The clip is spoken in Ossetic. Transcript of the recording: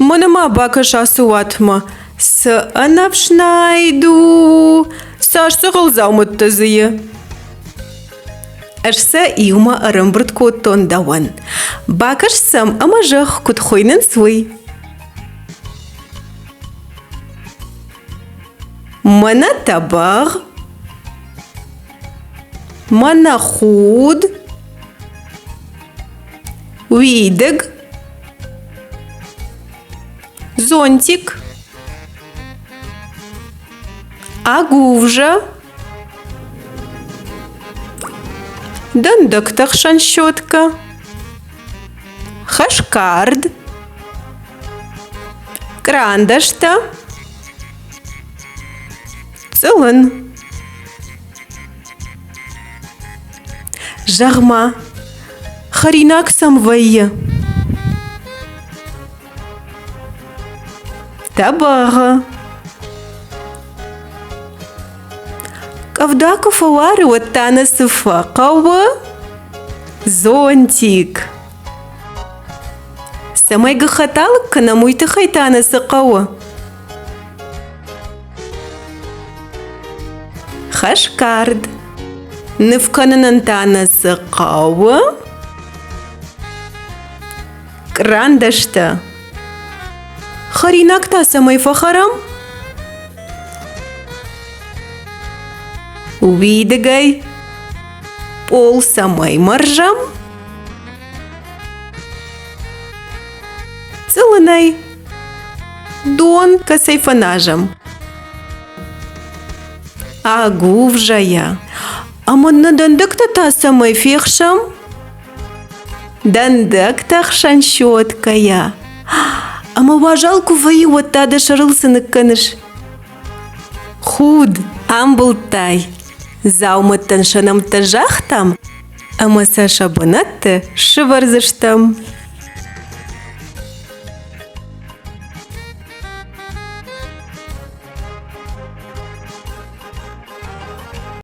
Мӕнӕ ма бакӕс ацы уатмӕ. Цы ӕнӕфснайд у! Цас дзӕгъӕл дзаумӕттӕ дзы и! Ӕз сӕ иумӕ ӕрӕмбырд кодтон дӕуӕн. Бакӕс сӕм ӕмӕ зӕгъ, куыд хуыйнынц, уый. Мӕнӕ тӕбӕгъ, мӕнӕ худ, уидыг, зонтик, агуывзӕ, дӕндӕгты хсӕн щеткӕ, хӕсгард, кърандӕстӕ, цъылын. Зӕгъ-ма, хӕринаг цӕм вӕййы? Тӕбӕгъы. Къӕвда куы фӕуары, уӕд та нӕ цы фӕхъӕуы? Зонтик. Цӕмӕй гӕххӕтт алыг кӕнӕм, уый тыххӕй та нӕ цы хъӕуы? Хӕсгард. Ныв кӕнынӕн та нӕ цы хъӕуы? Кърандӕстӕ. Хӕринаг та цӕмӕй фӕхӕрӕм? Уидыгӕй. Пъол цӕмӕй мӕрзӕм? Цъылынӕй. Дон кӕцӕй фӕназӕм? Агуывзӕйӕ. Ӕмӕ нӕ дӕндӕгтӕ та цӕмӕй фехсӕм? Дӕндӕгтӕ хсӕн щеткӕйӕ. Ӕмӕ уазал куы вӕййы, уӕд та дӕ сӕрыл цы ныккӕныс? Худ амбылдтай. Дзаумӕттӕн сӕ нӕмттӕ загътам ӕмӕ сӕ сӕ бынӕтты сывӕрдзыстӕм.